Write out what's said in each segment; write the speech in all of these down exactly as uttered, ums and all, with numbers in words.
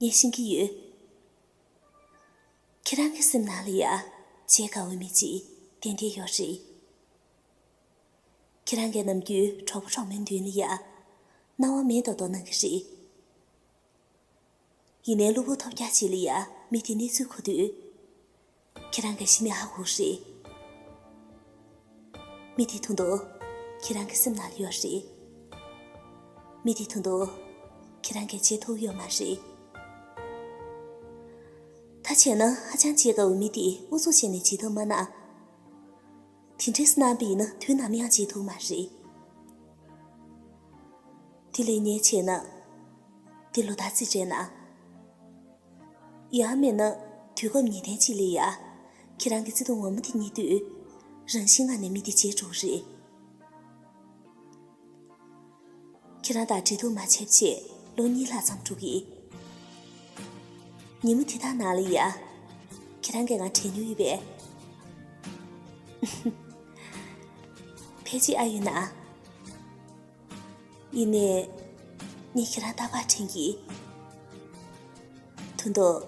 ངས་ཤེས་ཀྱི་ཡོད། ཁྱེད་རང་གི་སེམས་ནང་ལ་ཡ་བརྗེད་དཀའ་བའི་མི་གཅིག་ཏན་ཏན་ཡོད་རེད། ཁྱེད་རང་གིས་ནམ་རྒྱུན་གྲོགས་པོ་གྲོགས་མོའི་མདུན་ལ་ཡ་སྣང་བ་མེད་མདོག་མདོག་གནང་གི་རེད། ཡིན་ནའི་གློ་བུར་ཐོལ་རྒྱག་ཅིག་ལ་ཡ་མི་དེའི་གནས་ཚུལ་གོ་དུས། ཁྱེད་རང་གིས་གཞི་ནས་ཧ་གོ་གི་རེད། མི་དེ་ད་དུང་ཁྱེད་རང་གི་སེམས་ནང་ལ་ཡོད་རེད། མི་དེ་ད་དུང་ཁྱེད་རང་གིས་བརྗེད་ཐུབ་ཡོད་མ་རེད། ད་བྱས་ན་ཧ་ཅང་བརྗེད་དཀའ་བའི་མི་དེ་ཨུ་ཚུགས་བྱས་ནས་བརྗེད་ཐུབ་མ་གནང་། དེ་འདྲས་གནང་བ་ཡིན་ན་དུས་ནམ་ཡང་བརྗེད་ཐུབ་མ་རེད། དེ་ལས་ཉེས་བྱས་ན། དེ་ལོ་ལྟར་རྩིས་སྤྲད་ན། ཡང་མིན་ན་དུས་སྐབས་ངེས་གཏན་གཅིག་ལ་ཡ། ཁྱེད་རང་གི་བརྩེ་དུང་ངོ་མ་དེ་རྙེད་དུས། རང་བཞིན་ངང་ནས་མི་དེ་བརྗེད་འགྲོ་གི་རེད། ཁྱེད་རང་དང་འབྲེལ་གཏུག་མ་བྱས་པ་བྱས་ལོ་གཉིས་ལྷག་ཙམ་འགྲོ་གི། ཉིན་མོ་དེ་དག་ནང་ལ་ཡ། ཁྱེད་རང་གིས་ང་དྲན་མྱོང་ཡོད་པས། ཕལ་ཆེར་ཨ་ཡོད་ན། ཡིན་ནའི། ངས་ཁྱེད་རང་རྟག་པར་དྲན་གི། ད་དུང་།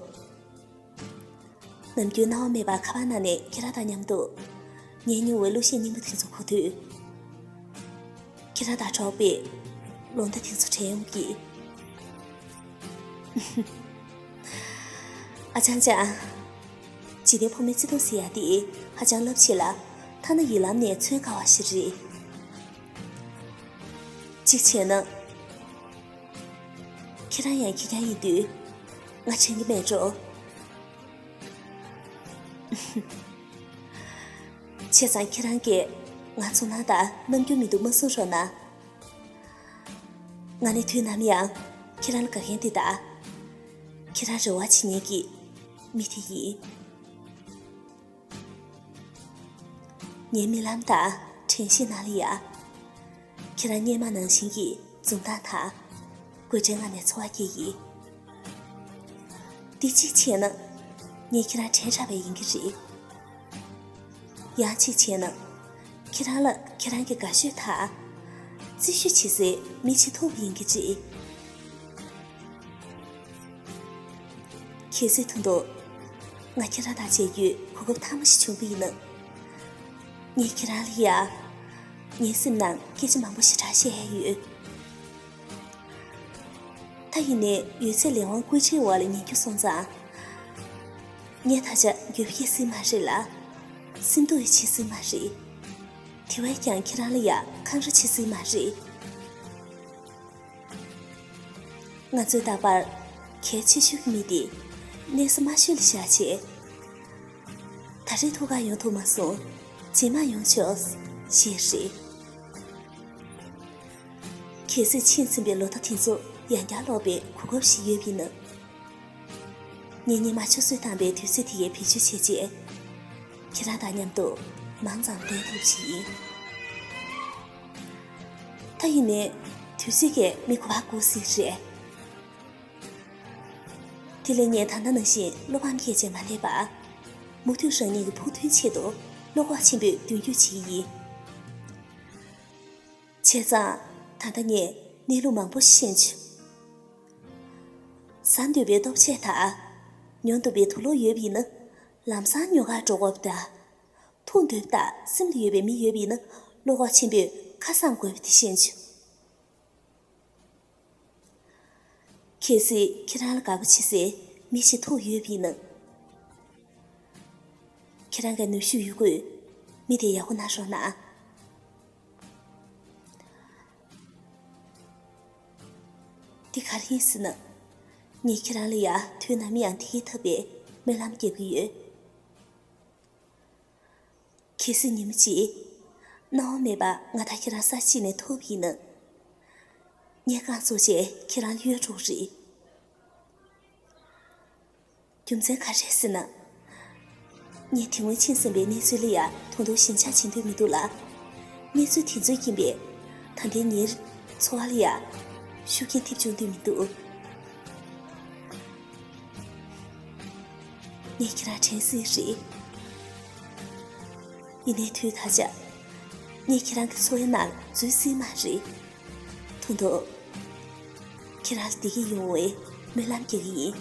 ནམ་རྒྱུན་སྣང་བ་མེད་པར་ཁ་པར་ནང་ནས་ཁྱེད་རང་དང་མཉམ་དུ། ཉན་མྱོང་བའི་གླུ་གཞས་རྙིང་པ་དེ་ཚོ་གོ་དུས། ཁྱེད་རང་དང་འགྲོགས་པའི་ལོ་ཟླ་དེ་ཚོ་དྲན་ཡོང་གི། ཨ་ཅང་ཅང་། འཇིག་རྟེན་ཕོ་མོའི་བརྩེ་དུང་ཟེར་ཡ་དེ་ཧ་ཅང་རླབས་ཆེ་ལ། ཐ་ན་ཡིད་ལམ་ནས་མཚོན་དཀའ་བ་ཞིག་རེད། གཅིག་བྱས་ན། ཁྱེད་རང་ཡང་ཁྱེད་རང་ཡིན་དུས། ང་དྲན་གྱི་མེད་འགྲོ། བྱས་ཙང་ཁྱེད་རང་གིས་ང་ཚོ་ནང་དང་ནམ་རྒྱུན་མི་འདུག་མ་གསུང་རོགས་གནང་། ང་ནི་དུས་ནམ་ཡང་ཁྱེད་རང་ལ་དགའ་མཁན་དེ་དང་། ཁྱེད་རང་རེ་བ་བྱེད་མཁན་གྱི་མི་དེ་ཡིན། ངའི་རྨི་ལམ་དང་དྲན་ཤེས་ནང་ལ་ཡ། ཁྱེད་རང་སྔོན་མ་ནང་བཞིན་གྱི་འཛུམ་མདངས་དང་། དགོད་བྲའི་ངང་ནས་འཚོ་བ་སྐྱེལ་གྱི། འདི་གཅིག་བྱས་ན། ངས་ཁྱེད་རང་དྲན་དྲགས་པ་ཡིན་གྱི་རེད། ཡང་གཅིག་བྱས་ན། ཁྱེད་རང་ལ་ཁྱེད་རང་གི་དགའ་ཤོས་དང་། བརྩི་ཤོས་བྱེད་སའི་མི་བྱེད་ཐུབ་པ་ཡིན་གྱི་རེད། གལ་སྲིད་ད་དུང་། ང་ཁྱེད་རང་དང་མཇལ་རྒྱུའི་གོ་སྐབས་ཐ་མ་ཞིག་བྱུང་བ་ཡིན་ན། ངས་ཁྱེད་རང་ལ་ཡ། ངའི་སེམས་ནང་སྐད་ཆ་མང་པོ་ཞེ་དྲག་བཤད་ཡ་ཡོད། ད་ཡིན་ནའི་ཡོད་ཚད་ལས་དབང་བཀོད་སྒྲིག་འོག་ལ་ཉན་རྒྱུ་སོང་ཙང་། ངས་ད་ཆ་འགྱོད་པ་སྐྱེ་སྲིད་མ་རེད་ལ། སེམས་སྡུག་ཡང་བྱེད་སྲིད་མ་རེད། དེ་བས་ཀྱང་ཁྱེད་རང་ལ་ཡ་འཁང་ར་བྱེད་སྲིད་མ་རེད། ང་ཚོས་རྟག་པར་གལ་ཆེ་ཤོས་ཀྱི་མི་དེ་གནས་ས་དམའ་ཤོས་ལ་བཞག་བྱས། ད་རེས་ཐུག་གར་ཡོང་ཐུབ་མ་སོང་། རྗེས་མ་ཡོང་ཆོག་ཞེས་རེད། གལ་སྲིད་ཕྱིན་ཟིན་པའི་ལོ་ཟླ་དེ་ཚོ་ཡང་བསྐྱར་ལོག་པའི་གོ་སྐབས་ཤིག་ཡོད་པ་ཡིན་ན། ངས་སྔོན་མ་ཆུ་ཚོད་བཏང་པའི་དུས་ཚོད་དེ་གའི་བེད་སྤྱོད་བྱས་རྗེས། ཁྱེད་རང་དང་མཉམ་དུ་མང་ཙམ་ལྡན་ཐུབ་ཅིག་ཡིན། ད་ཡིན་ནའི་དུས་ཚོད་ཀྱིས་མི་གོ་བ་བསྐུར་སྲིད་རེད། དེ་ལས་ངས་ད་ལྟ་ནང་བཞིན་བློ་ཕམ་སྐྱེས་བྱས་མ་སླེབས་པར། མུ་མཐུད་རང་ཉིད་ཀྱི་ཕུགས་འདུན་ཆེད་དུ་བློ་ཁོག་ཆེན་པོས་མདུན་སྐྱོད་བྱེད་ཀྱི་ཡིན། བྱས་ཙང་ད་ལྟ་ངས་གནས་ལུགས་མང་པོ་ཤེས་བྱུང་། ཟ་འདོད་པའི་ལྟོ་ཆས་དང་། ཉོ་འདོད་པའི་དུག་ལོག་ཡོད་པ་ཡིན་ན། ལམ་སང་ཉོ་གར་འགྲོ་དགོས་པ་དང་། ཐུག་འདོད་པ་དང་སེམས་ལ་ཡོད་པའི་མི་ཡོད་པ་ཡིན་ན། བློ་ཁོག་ཆེན་པོས་ཁ་གསང་དགོས་པ་དེ་ཤེས་བྱུང་། གལ་སྲིད་ཁྱེད་རང་ལ་དགའ་པོ་བྱེད་སའི་མི་ཞིག་ཐུག་ཡོད་པ་ཡིན་ན། ཁྱེད་རང་གི་ནུས་ཤུགས་ཡོད་རྒུས་མི་དེ་ཡག་པོ་གནང་རོགས་གནང་། འདི་ག་རེ་ཡིན་ཟེར་ན། ངས་ཁྱེད་རང་ལ་ཡ་དུས་ནམ་ཡང་བདེ་སྐྱིད་ཐོབ་པའི་སྨོན་ལམ་རྒྱག་གི་ཡོད། གལ་སྲིད་ཉིན་མོ་གཅིག་སྣང་བ་མེད་པར་ང་དང་ཁྱེད་རང་ས་གཅིག་ནས་ཐུག་པ་ཡིན་ན། ངས་རྐང་བཙུགས་བྱས་ཁྱེད་རང་ལ་གཡོལ་འགྲོ་གི་རེད། རྒྱུ་མཚན་ག་རེ་རེད་ཟེར་ན། ངས་དེ་སྔོན་ཕྱིན་ཟིན་པའི་གནས་ཚུལ་ལ་ཡ་དོ་དོ་ཞིབ་ཆ་བྱེད་འདོད་མི་འདུག་ལ། གནས་ཚུལ་དེ་ཚོའི་རྐྱེན་པས་ད་ལྟའི་ངའི་འཚོ་བ་ལ་ཡ་ཤུགས་རྐྱེན་ཐེབས་བཅུག་འདོད་མི་འདུག་ངས་ཁྱེད་རང་དྲན་སྲིད་རེད། ཡིན་ནའི་དུས་ད་ཆ། ངས་ཁྱེད་རང་གི་འཚོ་བའི་ནང་འཛུལ་སྲིད་མ་རེད། ད་དུང་། ཁྱེད་རང་ལ་བདེ་སྐྱིད་ཡོང་བའི་ སྨོན་ལམ་རྒྱག་གི་ཡིན།